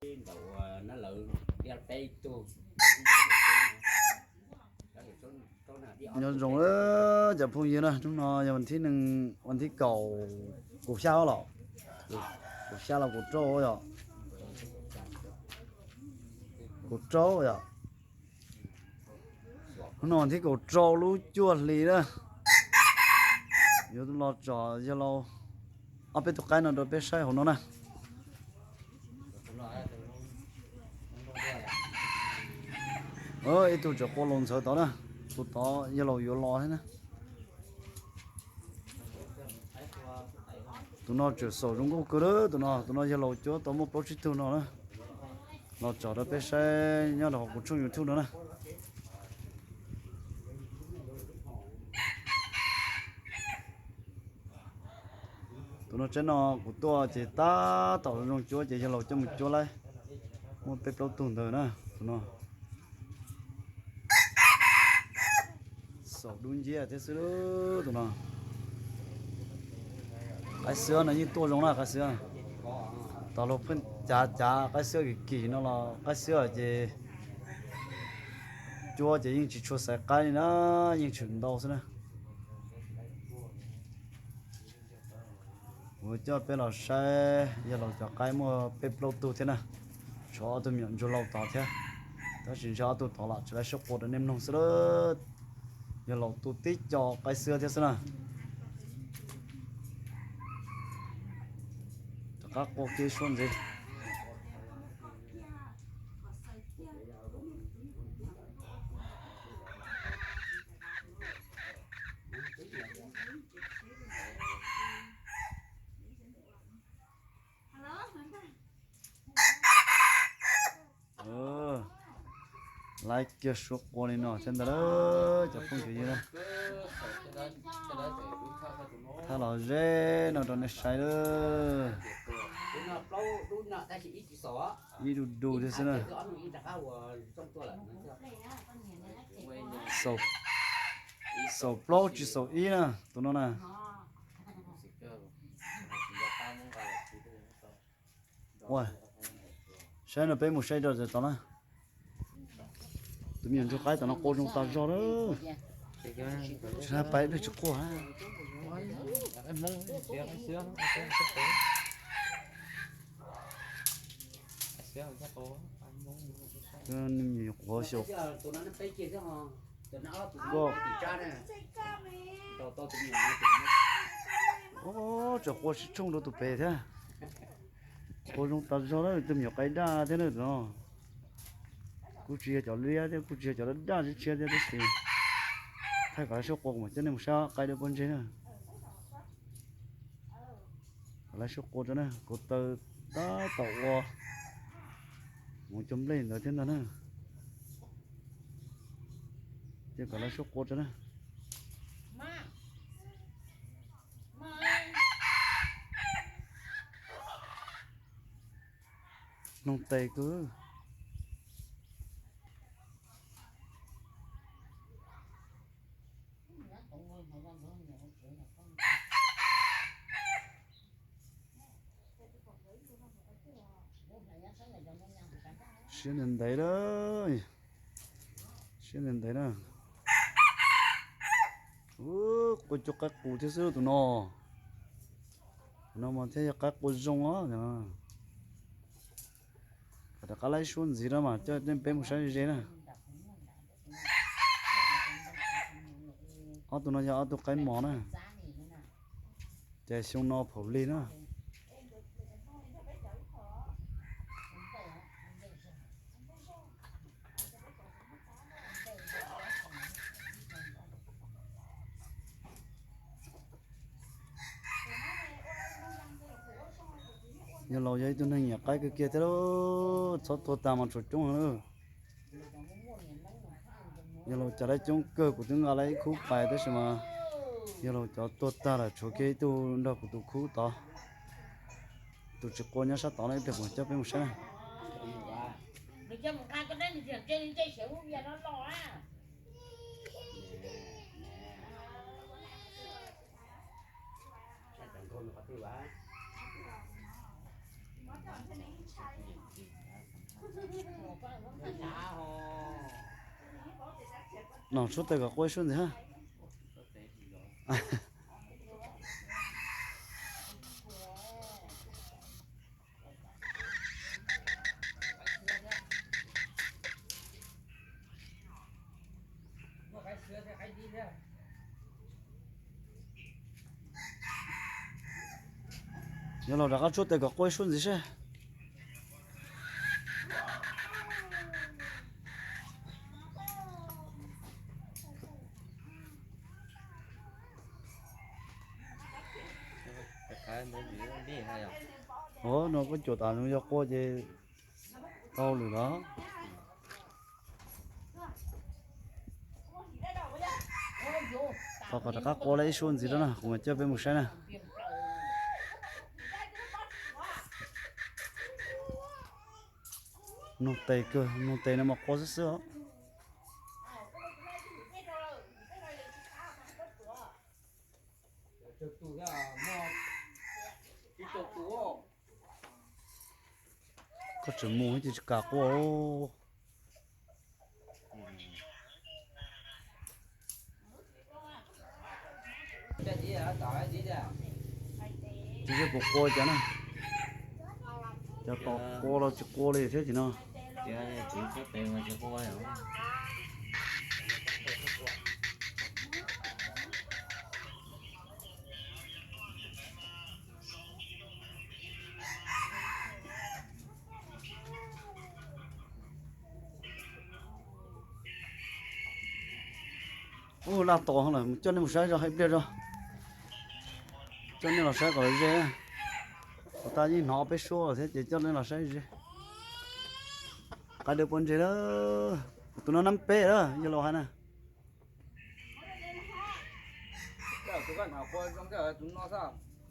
Nyob zoo cov phooj ywg na, hnub no yog vas thib nees, vas thib kaum, kaum xya los, kaum xya los kaum rau yom, kaum rau yom. Hnub no vas thib kaum rau lub cuaj hli na, yuav los tsom yawg laus ob peb tug qaib no rau peb saib hauv no na. Ib tug tseem qua laus ntxhawv tod na, tus tod yawg laus yuav los thiab na. Tus no tseem xaum zoo nkauj kawg na, tus no, tus no yawg laus cuab tau muaj plaub tsib tug no na. Los tsom rau peb saib nyob rau hauv kuv tshooj YouTube no na. Tus no tsaib no kuv tuaj ces tab tom zoo cuab ces yawg laus coj mus cuab lawm, muaj peb plaub tug ntawd na. Tus no xaum dub nciab thiab xwb tus no. Qaib xwb no yeej tuaj zoo na, qaib xwb. Tom luag pheej cav cav qaib xwb kim kim no los qaib xwb ces cuab ces yeej tsis tshua xaiv qaib li na, yeej tshwm ntau xwb na. Kuv coj peb los saib yawg laus cov qaib muaj peb plaub tug thiab na, tshuav ob tug me nyuam ntsuag laus tod thiab, tab sis ntshe ob tug tod los tsis laib suab qua rau nej mloog xwb. Yawg laus tu tib co qaib xwb thiab xwb na. Rov qab qua kiag suab ntxiv. Laib kiag suab qua li no thiab ntag lauj cov phooj ywg na. Thaj los ze no rau nej saib lawm. Ib du du thiab xwb na. Xaum plaub tsis xaum ib na tus no na. Ua, saib no peb mus saib rau tom tod na. Tus me nyuam ntsuag qaib tom no qua zoo tas zog lawm. Tsis pais dej tsis quaj. Quav xyaum. Koj, tseem qua sib tshooj rau tus pem thiab. Qua zoo tas zog lawm, tus me nyuam qaib daj thiab na no. Kuj tsis yog cov liab thiab kuj tsis yog cov daj daj tshiab tshiab thiab tab sis thaij kom lawv sib qua mas coj nej mus saib qaib dawb pob ntseg na. Kom lawv sib qua rau na, kuv taw tab tom ua mus cov nplej ntawd thiab ntag na. Ces kom lawv sib qua rau na. Noog tes kawg. Siab ntev ntev lawm, siab ntev ntev na. Ub, qua cuag qaib qus thiab xwb tus no. Tus no mas thiaj yog qaib qua zoo os. Kom rov qab laib suab ntxiv na mas coj nej peb mus saib ze na. Ob tug no yog ob tug qaib mos na. Ces xyoo no phaum lig na. Yawg laus yog ib tug neeg nyiam qaib kawg kiag thiab lauj, txhob tuag tag mas tshuav coob heev lauj. Yawg laus cas laib coob kawg, kuv twb nqa lawm ib khub pais tab sis mas yawg laus cov tuag tag lawm, tshuav kiag ib tug nrog kuv tus khub tod. Tus tsis qua nyob sab tod no, ib pliag kuv coj peb mus saib na. No tshuab tes kom qua ib suab ntxiv hab. Yuav los rov qab tshuab tes kom qua ib suab ntxiv seb. Ov, no koj cuam tas no yog qua ces tau lawm los. Thov kom rov qab qua lawm ib suab ntxiv rau na, kuv mam coj peb mus saib na. Mloog tes kawg, mloog tes no mas qua xwb xwb os. Koj tseem mus ces tsis kam qua. Tsis yog kuv qua cas na, cov tom qua los tsis qua li thiab ces no. Ub, laj tos lawm, coj nej mus saib zog hais pliag zog. Coj nej los saib kom ze. Ua tas yeej hnov peb suab thiab ces coj nej los saib ze. Qaib dawb pob ntseg lawm. Tus no nab peb lawm, yog los hais na.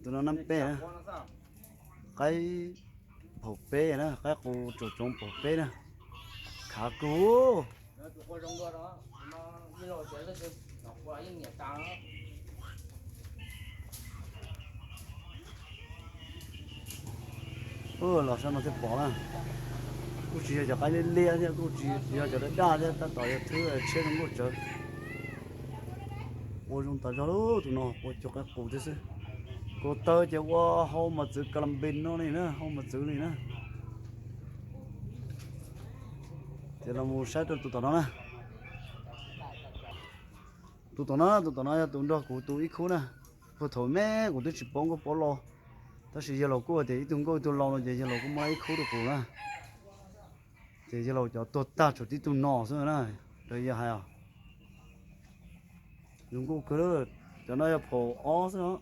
Tus no nab peb, qaib phaum peb na, qaib qus tsoom tsoom phaum peb na. Khav kawg. Los sab no thiaj pom na. Kuj tsis yog cov qaib liab liab thiab, kuj tsis yog cov daj daj thiab, tab tom yog thwb tshiab zoo nkauj tsawv. Qua zoo tas zog lawm, tus no qua cuag qaib qus thiab xwb. Kaus taw ces ua hau mos txwv ka la npis no li na, hau mos txwv li na. Ces los mus saib rau tus tom no na. Tus tom no, tus tom no yog tus nrog kuv tus ib khub na. Puag thaum me kuv twb tsis paub nkauj paub lo, tab sis yawg laus kuj hais tias ib tug nkauj ib tug lo no ces yawg laus kuj muab ib khub rau kuv na. Ces yawg laus cov tuag tag tshuav tib tug no xwb na, raws yawg hais os. Zoo nkauj kawg, cov no yog phaum ob xwb os.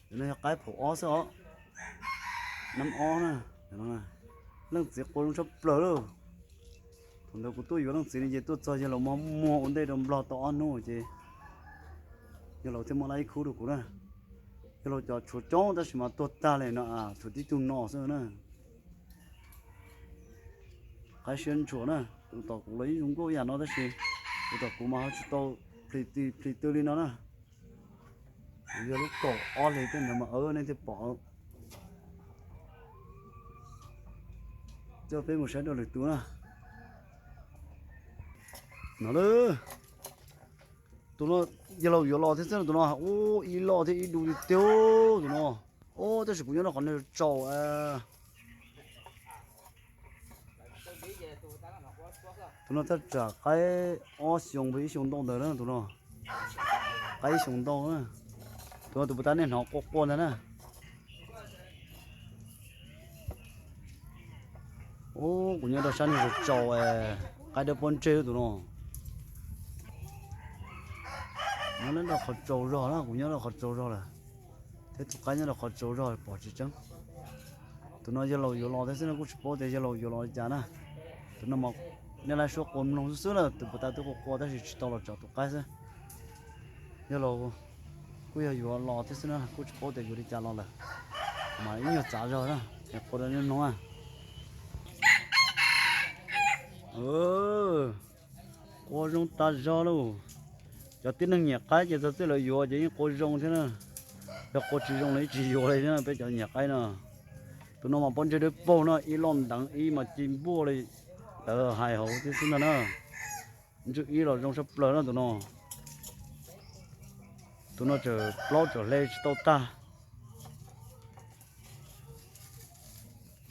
Cov no yog qaib phaum ob xwb os. Nab ob na. Leej txiv qua zoo tshaj plaws lawm. Thaum ntawd kuv tuaj yuav leej txiv no ces tuaj txog yawg laus muag muag ua ntej rau Nplog tau ob hnub ces yawg laus thiaj muab lawm ib khub rau kuv na. Yawg laus cov tshuav coob tab sis mas tuag tag li no, tshuav tib tug no xwb na. Qaib siab ntshua na, tus tom kuv los yeej zoo nkauj ib yam no tab sis tus tom kuv mas ho tsis tau plhis tw li no na. Kuv yog lub kaum ob hlis tej ntawd mas nej thiaj pom. Coj peb mus saib rau lwm tus na. No lawm. Tus no yawg laus yuav los thiab xwb, tus no ub ib loj thiab ib du tiag tiag tus no. Ub, tab sis kuv nyob rau qhov no tsaus. Tus no thaj tsam qaib ob xyoos ib xyoos ntau ntawd na tus no. Qaib ib xyoos ntau na. Tus no tus puas tas nej hnov quaj quaj ntag na. Ub, kuv nyob rau sab no tsaus, qaib dawb pob ntseg tus no. Nyob rau qhov tsaus zog na, kuv nyob rau qhov tsaus zog lawm. Thiab tus qaib nyob rau qhov tsaus zog pom tsis tseeb. Tus no yawg laus yuav los thiab xwb no, kuj tsis paub tias yawg laus yuav los li cas na. Tus no mas nej laib suab qua mloog xwb xwb na, tus puas tas twb qua qua tab sis tsis tau los tsom tus qaib xwb. Yawg laus kuj yog yuav los thiab xwb na, kuj tsis paub tias yuav li cas los lawm. Mas ib nyuag txav zog na, es qua rau nej mloog na. Qua zoo tas zog lauj. Cov tib neeg nyiam qaib ces txog txij lawv yuav ces yeej qua zoo thiab na. Yog qua tsis zoo los yeej tsis yuav li thiab na, peb cov nyiam qaib no. Tus no mas pob ntseg dawb paug no, ib loj nteev ib mas ci npuaj li lawv hais hauv thiab xwb ntag na. Ntswj ib los zoo tshaj plaws na tus no. Tus no tseem plaub tseem hle tsis tau tag.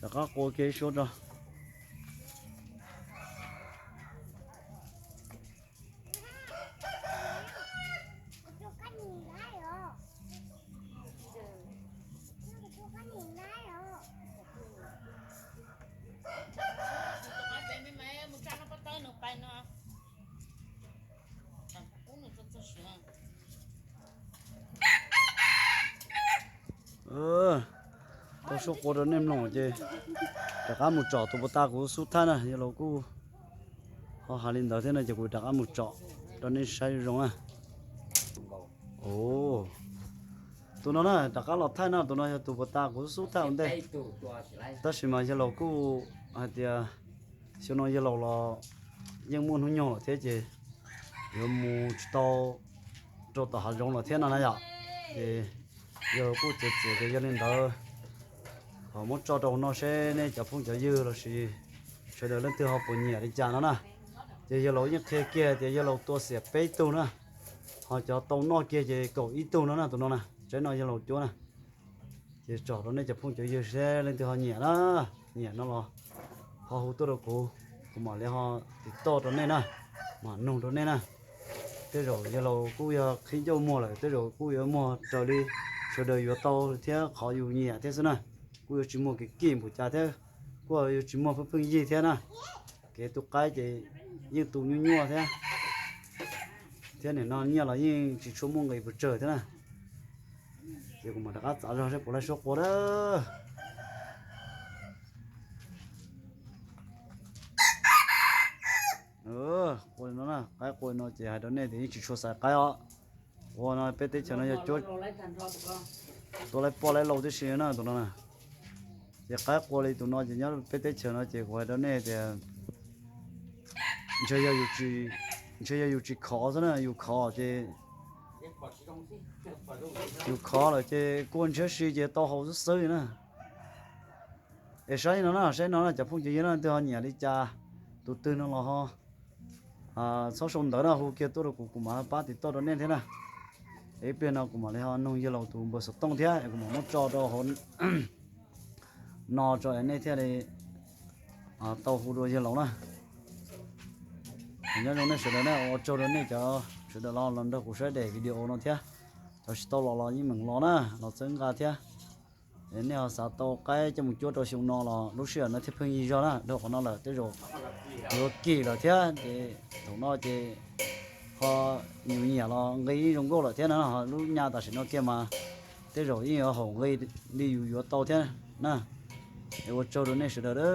Rov qab qua kiag ib suab tso. Tau suab qua rau nej mloog ces rov qab mus tsom tus puas tas kuv xub thaij na, yawg laus kuj ho hais li ntawd thiab no ces kuv rov qab mus tsom rau nej saib zoo zoo na. Tus no na rov qab los thaij na, tus no yog tus puas tas kuv xub thaij ua ntej. Tab sis mas yawg laus kuj hais tias xyoo no yawg laus los yeej muaj hnub nyoog lawm thiab ces yuav mus tsis tau rau tom hav zoov lawm thiab no na yom. Ces yawg laus kuj txiav txim tias yog li ntawd ho muab tso rau hauv no seb nej cov phooj cov ywg los sis sawv daws leej twg ho puas nyiam li cas no na. Ces yawg laus yeej qhia kiag tias yawg laus tua xiam peb tug na, ho cov tau noj kiag ces kaum ib tug no na, tus no na, tseeb no yawg laus cuab na. Ces tsom rau nej cov phooj cov ywg seb leej twg ho nyiam na, nyiam no los ho hu tuaj rau kuv, kuv mam li ho tiv toj rau nej na, mam nug rau nej na. Tej zaum yawg laus kuj yog qhib ncauj muag lawm, tej zaum kuj yuav muag raws li sawv daws yuav tau thiab qhov yus nyiam thiab xwb na. Kuj yuav tsis muag kev kim npaum cas thiab, kuj yuav tsis muag pheej pheej yig thiab na. Kev tu qaib ces yeej tu nyuaj nyuaj thiab, thiab nim no nyiaj los yeej tsis tshua muaj nqis pes tsawg thiab na. Ces kuv mam rov qab txav zog seb puas laij suab qua na. Qua li no na, qaib qua li no ces hais rau nej tias yeej tsis tshua xaiv qaib os. Ua no peb teb chaws no yog cuab tua laib poj laib lau tib si na tus no na. Ces qaib qua li tus no ces nyob peb teb chaws no ces kuv hais rau nej tias ntshe yog yus tsis khov xwb na, yus khov ces, yus khov lawm ces kua ntshiab si ces tau haus xwb xwb na. Es saib no na, saib no na cov phooj cov ywg na, leej twg ho nyiam li cas, tus twg no los ho txhob sau ntawv na, hu kiag tuaj rau kuv, kuv mam pab tiv toj rau nej thiab na. Es ib pliag no kuv mam li ho nug yawg laus tus npawb xov tooj thiab es kuv mam muab tso rau hauv no tso es nej thiaj li tau hu dua yawg laus na. Nyob zoo nej sawv daws na, ua tsaug rau nej cov sawv daws los los nrog kuv saib daim video no thiab. Cov tsis tau los los yeej meem los na, los txhawb nqa thiab. Es nej ho xav tau qaib coj mus cuab rau xyoo no los lub sij hawm no thiaj pheej yig zog na, dhau qhov no lawm tej zaum yuav kim lawm thiab ces thaum no ces ho yus nyiam los nqi zoo nkauj lawm thiab na, ho lub nyaj tam sim no kiag mas tej zaum yeej yuav haum nqi li yus yuav tau thiab na. Es ua tsaug rau nej sawv daws a.